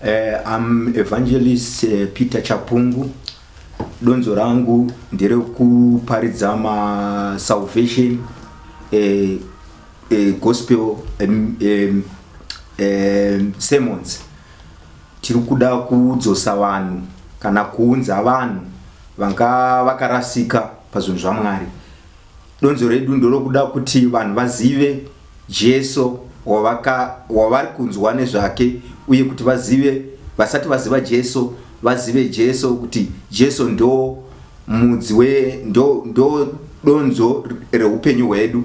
I'm Evangelist Peter Chapungu. Donzo rangu nderekuparidza ma salvation gospel sermons. Tiri kuda kudzosa vanhu kana kuunza vanhu vanga vakarasika pazvinhu zvaMwari. Donzo redu ndorokuda kuti vanhu vazive Jesu wavari kunzwa nezvake uye kuti vazive vasati vaziva Jesu vazive Jesu, kuti Jesu ndo mudzi we ndo donzo reupenyu hwedu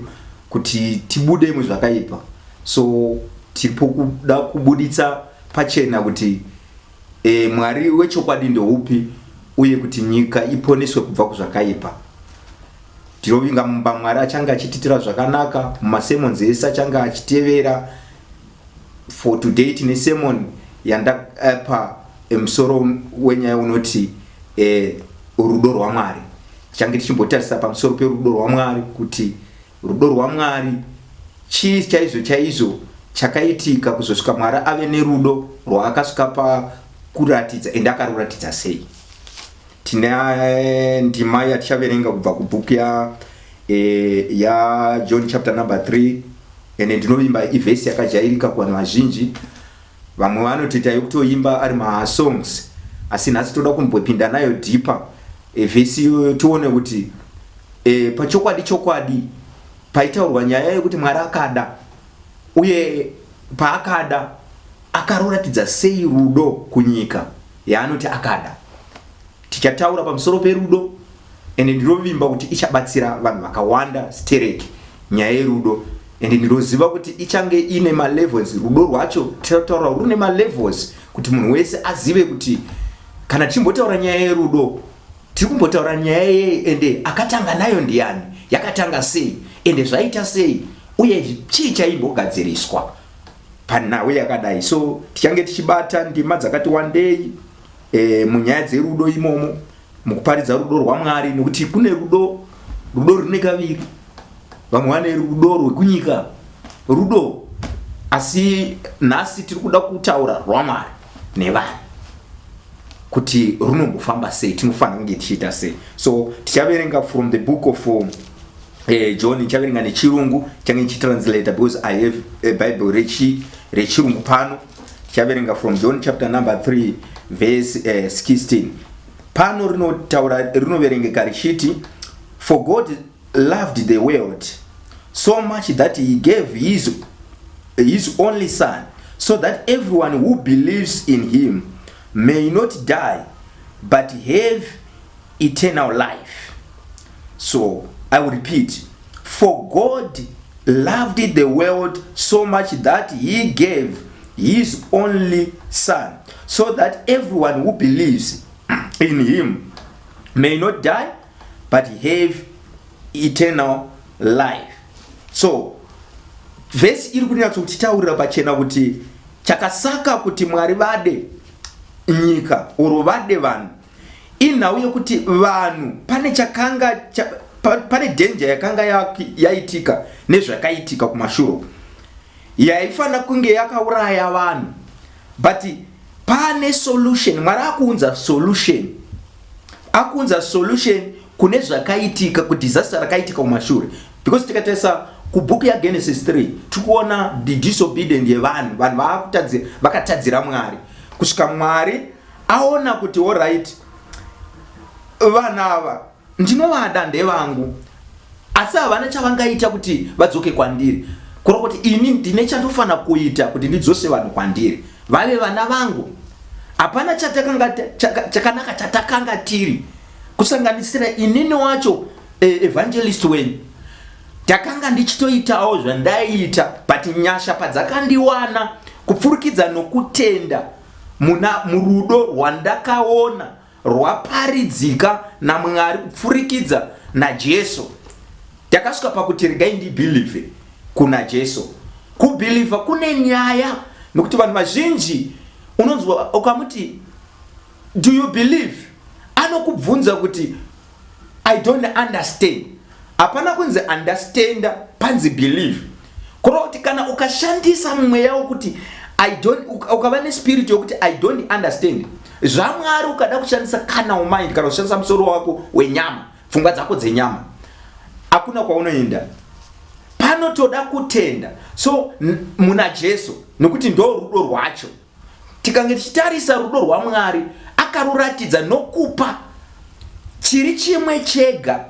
kuti tibude muzvakaipa. So tiripo kuda kubuditsa pachena kuti Mwari wechokwadi ndoupi uye kuti nyika iponeswe kubva kuzvakaipa. Tinovinga mumba Mwari achange achititira zvakanaka mumasermons ese achange achitevera. For today tine sermon yandapa musoro wenyaya unoti rudo rwaMwari. Tichange tichimbotarisa pamusoro perudo rwaMwari, kuti rudo rwaMwari chii chaizvo chaizvo chakaitika kuzosvika Mwari ave nerudo rwaakasvika pakuratidza, ende akaruratidza sei. Tine ndima yatichaverenga kubva kubhuku yaJohn chapter number 3, ende ndinovimba ivhesi yakajairika kuvanhu vazhinji. Vamwe vanotoita yekutoimba ari masongs, asi nhasi toda kumbopinda nayo deeper vhesi iyoyo, tione kuti pachokwadi chokwadi paitaurwa nyaya yekuti Mwari akada, uye paakada akaruratidza sei rudo kunyika yaanoti akada. Tichataura pamusoro perudo, ende ndinovimba kuti ichabatsira vanhu vakawanda stereki nyaya yerudo, ende ndinoziva kuti ichange ine malevels. Rudo rwacho tichataura rune malevels kuti munhu wese azive kuti kana tichimbotaura nyaya yerudo tiri kumbotaura nyaya yei, ende akatanga nayo ndiani, yakatanga sei, ende zvaita sei, uye chii chaimbogadziriswa panhau yakadai. So tichange tichibata ndima dzakati wandei munyaya dzerudo imomo, mukuparidza rudo rwaMwari, nekuti kune rudo, rudo rune kaviri. Vamwe vane rudo rwekunyika rudo, asi nhasi tiri kuda kutaura rwaMwari nevanhu, kuti runombofamba sei, tinofanira kunge tichiita sei. So tichaverenga from the book of John. Ndichaverenga nechirungu, tichange ndichitranslata because I have a Bible rechirungu pano. Tichaverenga from John chapter number 3 verse 16. Pano rinotaura, rinoverengeka richiti, "For God loved the world so much that he gave his only son, so that everyone who believes in him may not die but have eternal life." So I will repeat: "For God loved the world so much that he gave his only son, so that everyone who believes in him may not die but have eternal life." So vhesi iri kunyatsokutitaurira pachena kuti chakasaka kuti Mwari vade nyika oro vade vanhu inhau yekuti vanhu pane chakanga pane danger yakanga yaitika nezvakaitika kumashure yaifanira kunge yakauraya vanhu, but pane solution. Mwari akuunza solution, akuunza solution kune zvakaitika, kudisaster rakaitika kumashure, because tikatarisa kubhuku yaGenesis 3 tikuona the disobedient yevanhu. Vanhu vakatadzira Mwari kusvika Mwari aona kuti, alright, vanhu ava ndinovada, ndevangu, asi havana chavangaita kuti vadzoke kwandiri. Kureva kuti ini ndine chandofanira kuita kuti ndidzose vanhu kwandiri, vave vana vangu. Hapana chakanaka chatakanga tiri, kusanganisira inini wacho, evangelist wenyu. Takanga ndichitoitawo zvandaiita, but nyasha padzakandiwana kupfurikidza nokutenda muna murudo rwandakaona rwaparidzika naMwari kupfurikidza naJesu, ndakasvika pakuti regai ndibelieve kuna Jesu. Kubelieva kune nyaya, nokuti vanhu vazhinji unonzwa ukamuti, "Do you believe?" anokubvunza kuti, "I don't understand." Hapana kunzi understanda, panzi believe. Kureva kuti kana ukashandisa mweya wekuti I don't, ukava nespirit yokuti I don't understand zvaMwari, ukada kushandisa carnal mind kana kushandisa musoro wako wenyama, pfungwa dzako dzenyama, hakuna kwaunoenda. Panotoda kutenda so muna Jesu, nokuti ndo rudo rwacho. Tikange tichitarisa rudo rwaMwari, akaruratidza nokupa chiri chimwe chega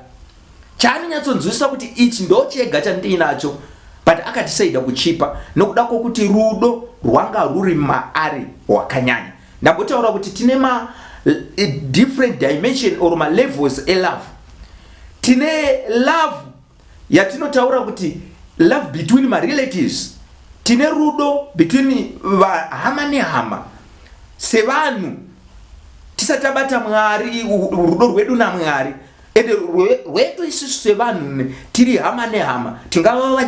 chaanonyatsonzwisisa kuti ichi ndo chega chandiinacho, but akatisaida kuchipa nokuda kwokuti rudo rwanga ruri maari rwakanyanya. Ndambotaura kuti tine ma different dimension or malevels elove. Tine love yatinotaura kuti love between marelatives, tine rudo between hama nehama sevanhu tisati tabata Mwari, rudo rwedu naMwari, ende rwedu isusu sevanhu tiri hama nehama. Tingava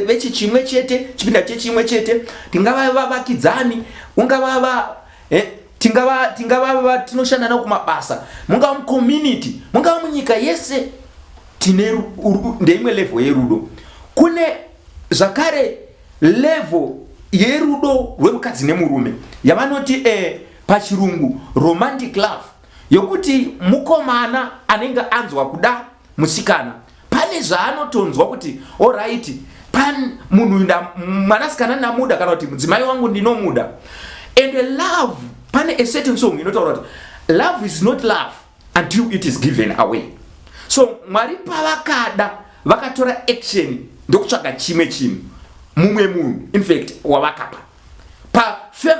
vechichimwe chete, chipinda chechimwe chete, tingava vavakidzani, ungava tingava tinoshanda navo kumabasa, mungava mucommunity, mungava munyika yese, tine ndeimwe level yerudo. Kune zvakare level yerudo rwemukadzi nemurume yavanoti pachirungu romantic love, yokuti mukomana anenge anzwa kuda musikana, pane zvaanotonzwa kuti alright, pan munhu mwanasikana ndamuda, kana kuti mudzimai wangu ndinomuda. And love, pane a certain song inotaura kuti love is not love until it is given away. So Mwari pavakada, vakatora action ndokutsvaga chimwe chinhu, mumwe munhu infact wavakapa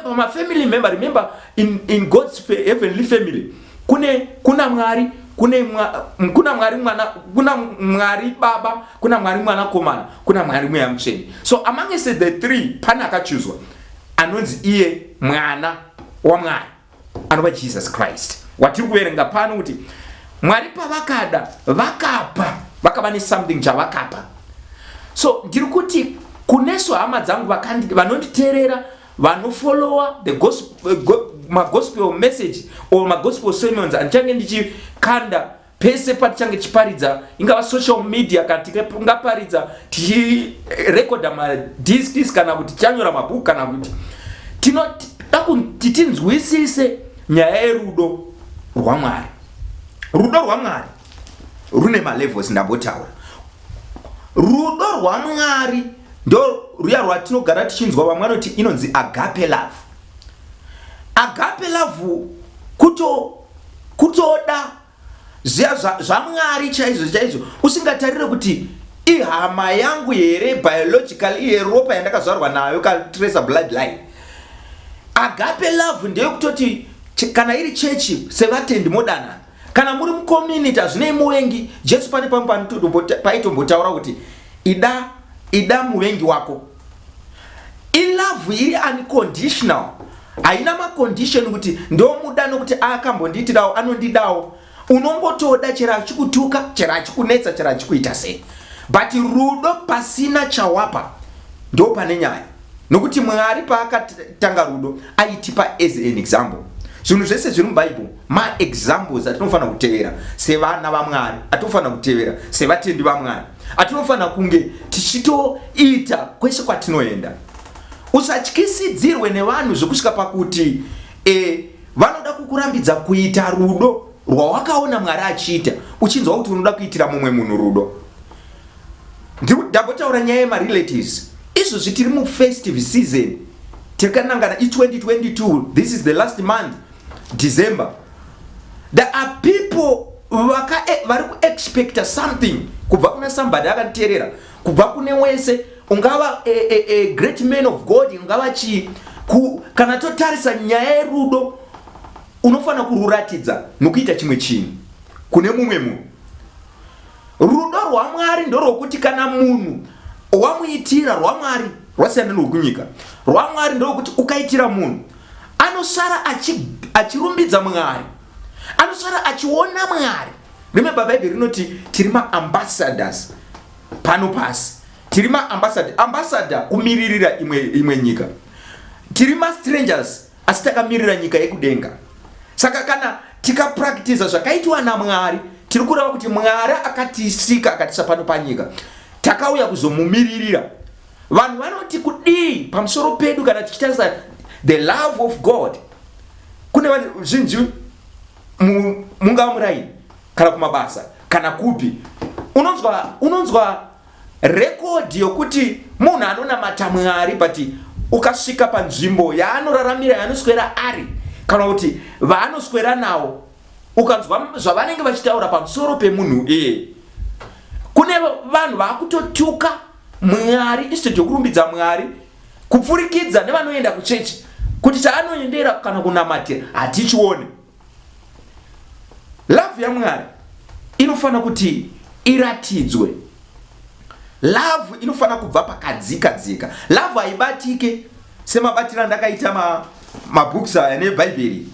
pamafamily member. Remember, in God's heavenly family kune kuna Mwari, kuna Mwari Mwana, kuna Mwari Baba, kuna Mwari Mwanakomana, kuna Mwari Mweya Mutsvene. So amongst the three pane akachuzwa anonzi iye Mwana waMwari, anova Jesus Christ watiri kuverenga pano, kuti Mwari pavakada vakapa, vakava nesomething chavakapa. So ndiri kuti kunesu hama dzangu vanonditeerera, vanofollowa the gospel, magospel message or magospel sermons andichange ndichikanda pese patichange tichiparidza, ingava social media kana tingaparidza tichirekodha madiscs kana kuti tichanyora mabhuku, kana kuti tinoda kuti tinzwisise nyaya yerudo rwaMwari. Rudo rwaMwari rune malevels. Ndambotaura rudo rwaMwari ndo ruya rwatinogara tichinzwa vamwe vanoti inonzi agape love. Agape love kutoda zviya zvaMwari chaizvo chaizvo, usingatarire kuti ihama yangu here, biological, iyeropa yandakazvarwa nayo, katracer bloodline. Agape love ndeyekutoti kana iri chechi, sevatendi modanana. Kana muri mucommunity, hazvinei muvengi. Jesu pane pamwe paitombotaura kuti ida muvengi wako. Ilove iri unconditional, haina macondition kuti ndomuda nokuti akambondiitirawo, anondidawo. Unongotoda chero achikutuka, chero achikunetsa, chero achikuita sei. But rudo pasina chawapa ndo pane nyaya, nokuti Mwari paakatanga rudo aitipa as an example. Zvinhu zvese zviri mubhaibheri maexamples atinofanira kutevera sevana vaMwari, atinofanira kutevera sevatendi vaMwari, atinofanira kunge tichitoita kwese kwatinoenda. Usatyisidzirwe nevanhu zvekusvika pakuti vanoda kukurambidza kuita rudo rwawakaona Mwari achiita, uchinzwa kuti unoda kuitira mumwe munhu rudo. Ndambotaura nyaya yemarelatives. Izvozvi tiri mufestive season, takanangana i2022, this is the last month, December. There are people vari kuexpecta something kubva kuna somebody akanditeerera, kubva kune wese, ungava a great man of God, ungava chii. Kana totarisa nyaya yerudo, unofanira kururatidza nokuita chimwe chinhu kune mumwe munhu. Rudo rwaMwari ndorwokuti kana munhu wamuitira, rwaMwari rwasiyana nerwekunyika, rwaMwari ndorwokuti ukaitira munhu, anosara achirumbidza Mwari, anosara achiona Mwari. Remember, Bhaibheri rinoti tiri maambassadors pano pasi, tiri maambassador. Ambassador kumiririra imwe nyika. Tiri mastrangers, asi takamirira nyika yekudenga. Saka kana tikapractisa zvakaitwa naMwari, tiri kureva kuti Mwari akatisika, akatisa pano panyika, takauya kuzomumiririra. Vanhu vanoti kudii pamusoro pedu kana tichitarisa the love of God? Kune vanhu zhinji mungava muraini kana kumabasa kana kupi, unonzwa rekodhi yokuti munhu anonamata Mwari, but ukasvika panzvimbo yaanoraramira, yaanoswera ari, kana kuti vaanoswera nawo, ukanzwa zvavanenge vachitaura pamusoro pemunhu iye, kune vanhu vaakutotuka Mwari instead yokurumbidza Mwari kupfurikidza nevanoenda kuchechi, kuti chaanoendera kana kunamatira hatichione. Love yaMwari inofanira kuti iratidzwe. Love inofanira kubva pakadzika dzika. Love haibatike semabatiro andakaita mabooks aya neBhaibheri,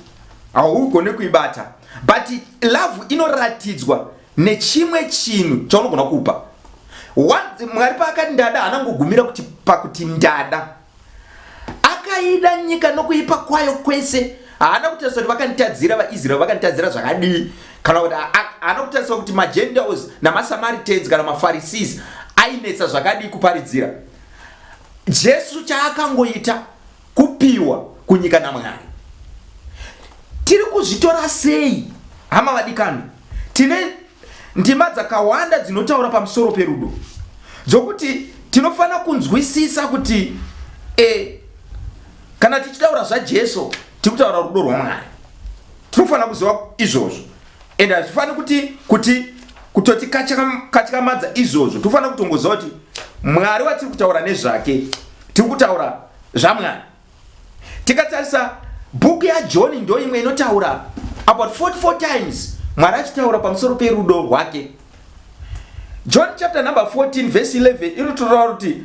haugone kuibata, but love inoratidzwa nechimwe chinhu chaunogona kupa. Mwari paakati ndada, haana kungogumira kuti pakuti ndada. Akaida nyika nokuipa kwayo kwese. Haana kutarisa kuti vakanditadzira, vaIsraeri vakanditadzira zvakadii, kana kuti haana kutarisa kuti maGentiles namaSamaritans kana maPharisees ainetsa zvakadii kuparidzira. Jesu chaakangoita kupiwa kunyika naMwari. Tiri kuzvitora sei, hama vadikani? Tine ndima dzakawanda dzinotaura pamusoro perudo, dzokuti tinofanira kunzwisisa kuti kana tichitaura zvaJesu, tiri kutaura rudo rwaMwari. Tinofanira kuziva izvozvo, and hazvifaniri kuti kutoti katyamadza izvozvo. Tofanira kutongoziva kuti Mwari watiri kutaura nezvake, tiri kutaura zvaMwari. Tikatarisa bhuku yaJohn, ndo imwe inotaura about 44 times Mwari achitaura pamusoro perudo rwake. John chapter number 14 verse 11 inototaura kuti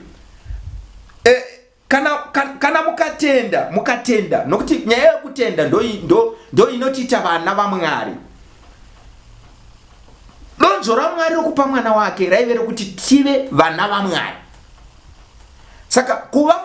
kana mukatenda, nokuti nyaya yekutenda ndo inotiita vana vaMwari. Donzvo raMwari rokupa mwana wake raive rekuti tive vana vaMwari. Saka kuva